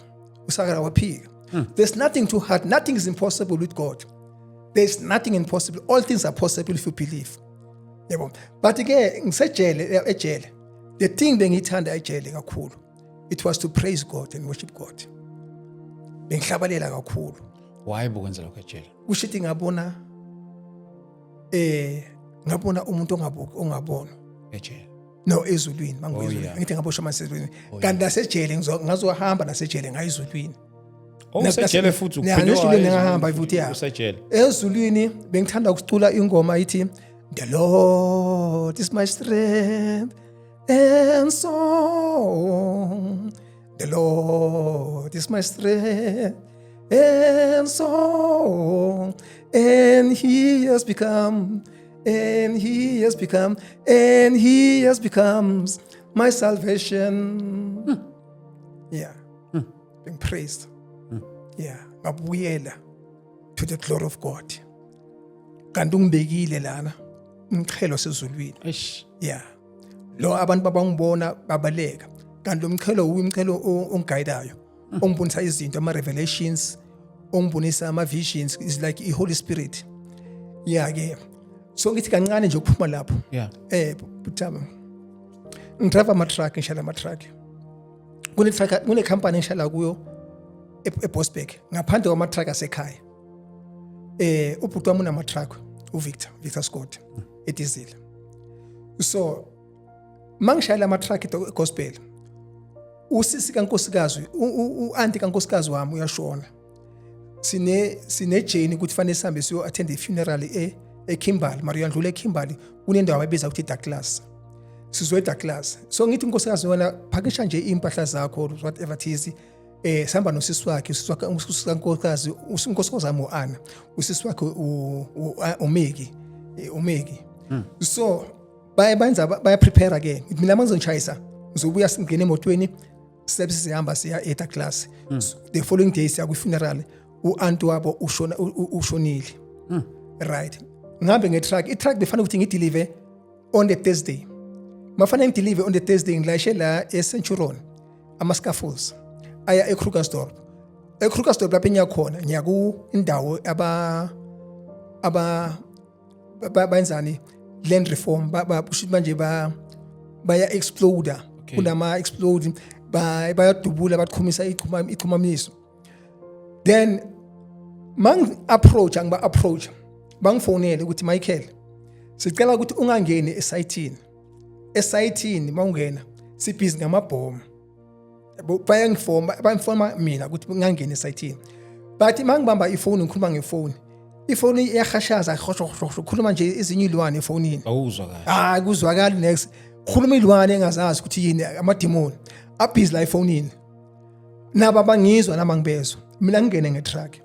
B: USarah waphika. There's nothing too hard, nothing is impossible with God. There's nothing impossible, all things are possible if you believe, yabo. But ke ngisejele, ejele, the thing bengiyithanda ejele kakhulu, it was to praise God and worship God. Bengihlabalela kakhulu.
A: Why bokwenza lokho ejele?
B: Kusho ukuthi ngabona umuntu ongabuki, ongabona.
A: Ejele?
B: No, ezulwini mangizulwini. Ngithi ngaboshwa masezulwini, kanti nasejele ngazohamba nasejele ngayizulwini.
A: Oh, usejele futhi?
B: Yeah,
A: uphinde
B: nesejele.
A: waya
B: Ngahamba
A: ezulwini.
B: Futhi, yeah.
A: Usejele.
B: Ezulwini bengithanda ukucula ingoma ithi, "The Lord is my strength and song. The Lord is my strength and song, and he has become, and he has become, and he has becomes my salvation." Yeah, being praised, yeah. Ngabuyela to the glory of God, kanti ungibekile lana umqhelo sezulwini.
A: Eish.
B: Yeah, lo abantu babangibona babaleka, kanti lo mqhelo uyimqhelo ongigayidayo, ongibonisa izinto, ama revelations, ongibonisa ama visions, is like i Holy Spirit. Yeah ke, so ngithi kancane nje ukuphuma lapho. Buthama, ngidrive ama truck, ngishala ama truck. Kune truck, kune company engishala kuyo eBosberg, ngaphandle kwama truck asekhaya. Ubhuti wami unama truck, uVictor, Victor Scott, ediesel. So mangishayela ama truck gospel, usisi kankosikazi, u-auntie kankosikazi wami uyashona. Sine journey ukuthi fanele sihambe siyo attend i funeral eKimberley. Mara uyandlula eKimberley, kunendawo abayibiza ukuthi Douglas. Sizwe Douglas, so ngithi, "Nkosikazi, wena phakisha nje impahla zakho, whatever it is." Sihamba nosisi wakhe, usisi wakhe, usisi kankosikazi, unkosikazi wami uAnna, usisi wakhe uMeki, uMeki. So baye benza, baya prepare ke. Ngithi mina mangizonishayisa, ngizobuya singene emotweni, sibe sihamba siya eDouglas. The following day siya kwi-funeral, u-auntie wabo ushona, ushonile, right? Ngihambe nge-truck. I-truck befanele ukuthi ngideliver on the Thursday. Mafanele ngideliver on the Thursday, ngilayishe la e-Centurion ama-scaffolds aya eKrugersdorp. eKrugersdorp lapho engiya khona, ngiya ku indawo aba benzani, land reform, kusho ukuthi manje ba baya exploder. Kunama explode, bayadubula, baqhumisa ichuma ichumamiso. Then mangi approach, angiba approach, bangifonele ukuthi, "Michael, sicela ukuthi ungangeni esayithini. Esayithini mawungena sibhizi ngamabhomu." Yabo, bayangifoma, bayangifoma mina ukuthi ngangeni esayithini, but mangibamba ifoni, ngikhuluma ngefoni, ifoni iyahashaza, hosho hosho, khuluma nje ezinye ilwane efonini.
A: Awuzwa kahle.
B: Hayi, kuzwakali next, khuluma ilwane engazazi ukuthi yini, amadimoni abhizi la efonini. Nabo abangizwa nami angibezwa. Mina ngingene ngetruck,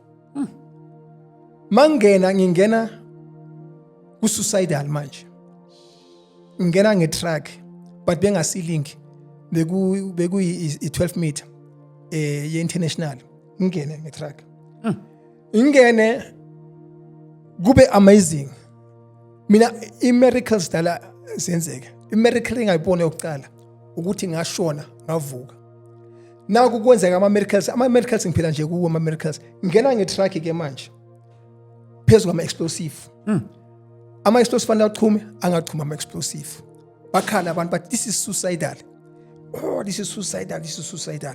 B: mangena ngingena ku-suicidal manje, ngingena ngetruck, but bengasilink, bekuyi i-12 meter ye-international. Ngingene ngetruck, ngingene, kube amazing. Mina i-miracles dala zenzeka. I-miracle engayibona yokuqala ukuthi ngashona ngavuka. Naku kwenzeka ama-miracles, ama-miracles ngiphila nje kuwo ama-miracles. Ngena nge-truck ke manje phezu kwama-explosive. Ama-explosive fanele achume, angachuma ama-explosive. Bakhala abantu, but this is suicidal, oh, this is suicidal, this is suicidal.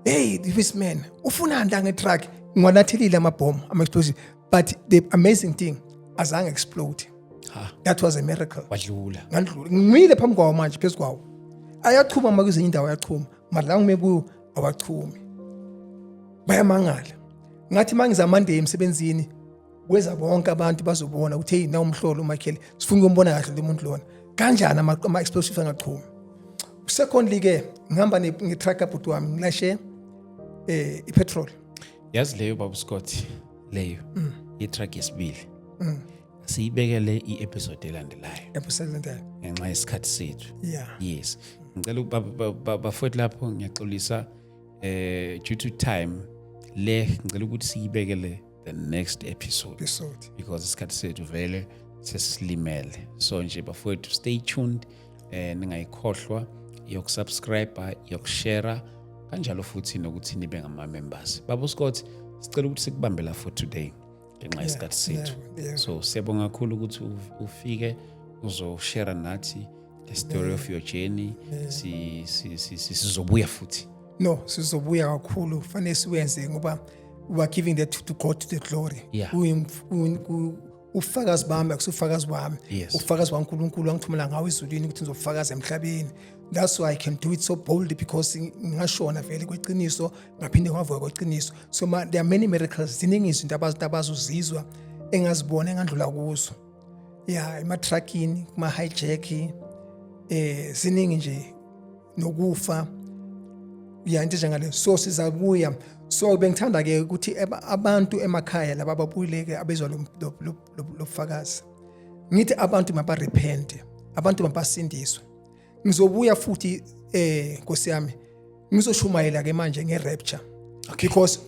B: Hey, this man ufunani la nge-truck? Ngiwanathelile amabhomu, ama-explosive, but the amazing thing, azange explode.
A: Ha.
B: That was a miracle.
A: Wadlula.
B: Ngandlula, ngimile phambi kwawo manje, phezu kwawo. Ayachuma ma kwezinye indawo ayachuma, mara la ngime kuyo awachumi. Bayamangala. Ngathi mangiza Monday emsebenzini, kweza bonke abantu bazobona ukuthi, hey, nawumhlolo uMichael, sifuna ukumbona kahle lo muntu lona, kanjani ama-explosives angachumi. Secondly ke, ngihamba nge-truck kabhuti wami, ngilashe ipetrol.
A: Yazi leyo, baba Scott, leyo i-truck yesibili. Siyibekele i-episode elandelayo.
B: Episode elandelayo.
A: Ngenxa yesikhathi sethu.
B: Yeah.
A: Yes. Ngicela bafowethu lapho, ngiyaxolisa, due to time le, ngicela ukuthi siyibekele the next episode.
B: Episode.
A: Because isikhathi sethu vele sesilimele. So nje bafowethu, stay tuned, ningayikhohlwa yokusubscribe, yokushare, kanjalo futhi nokuthi nibe ngama members. Baba Scott, sicela ukuthi sikubambe la for today ngenxa yesikhathi sethu. So siyabonga kakhulu ukuthi ufike uzoshare nathi the story of your journey. Sizobuya futhi.
B: No, sizobuya kakhulu, fanele siwenze ngoba we are giving that to God, to the glory. Ufakazi bami akusufakazi wami, ufakazi waNkulunkulu angithumela ngawo ezulwini ukuthi ngizofakaza emhlabeni. That's why I can do it so boldly, because ngingashona vele kweqiniso, ngaphinde ngavuka kweqiniso. So there are many miracles, ziningi izinto abazozizwa engazibona, engandlula kuzo, ya, ema-truckini, kuma-hijack, ziningi nje, nokufa, ya, into njengale. So sizabuya. So bengithanda ke ukuthi abantu emakhaya laba ababuyile abezwa lo bufakazi, ngithi abantu mabarepent, abantu mabasindiswe. Ngizobuya futhi, Nkosi yami, ngizoshumayela ke manje nge-rapture, because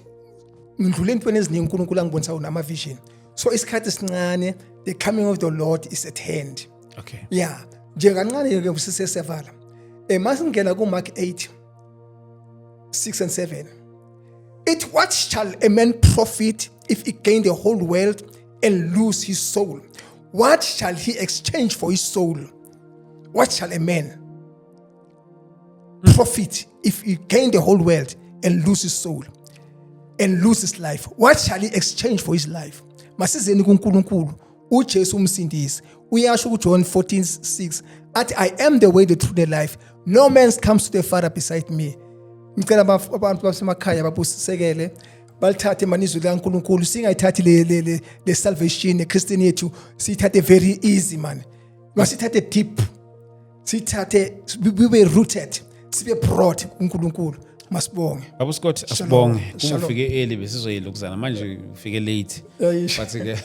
B: ngidlule entweni eziningi uNkulunkulu angibonisa nama vision. So isikhathi esincane, the coming of the Lord is at hand. Yeah, nje kancane ke sisesevala, masingena ku Mark 8 6 and 7, it "What shall a man profit if he gain the whole world and lose his soul? What shall he exchange for his soul?" What shall a man profit if he gain the whole world and lose his soul and lose his life? What shall he exchange for his life? Masizeni kuNkulunkulu, uJesu umsindisi. Uyasho kuJohn 14:6 athi, "I am the way, the truth, the life. No man comes to the Father beside me." Ngicela abantu basemakhaya babusisekele, balithathe mani izwi likaNkulunkulu. Singayithathi le salvation eChristian yethu, siyithathe very easy man. Masithathe deep, sithathe bibe rooted, sibe broad kuNkulunkulu. Masibonge.
A: Baba Scott, asibonge. Kuba ufike early, besizoyilukuzana, manje ufike late.
B: Eish.
A: But ke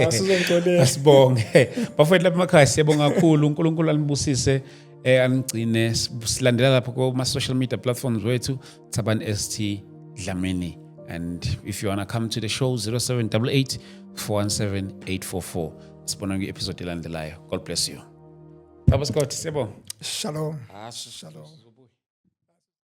B: Asizongixolela.
A: Asibonge. Bafowethu lapha emakhaya, siyabonga kakhulu. uNkulunkulu anibusise, anigcine. Silandela lapho kuma social media platforms wethu, Thabani ST Dlamini. And if you wanna come to the show, 0788 417 844. Sibona kwi episode elandelayo. God bless you. Baba Scott, siyabonga.
B: Shalom.
A: Ah.
B: Shalom.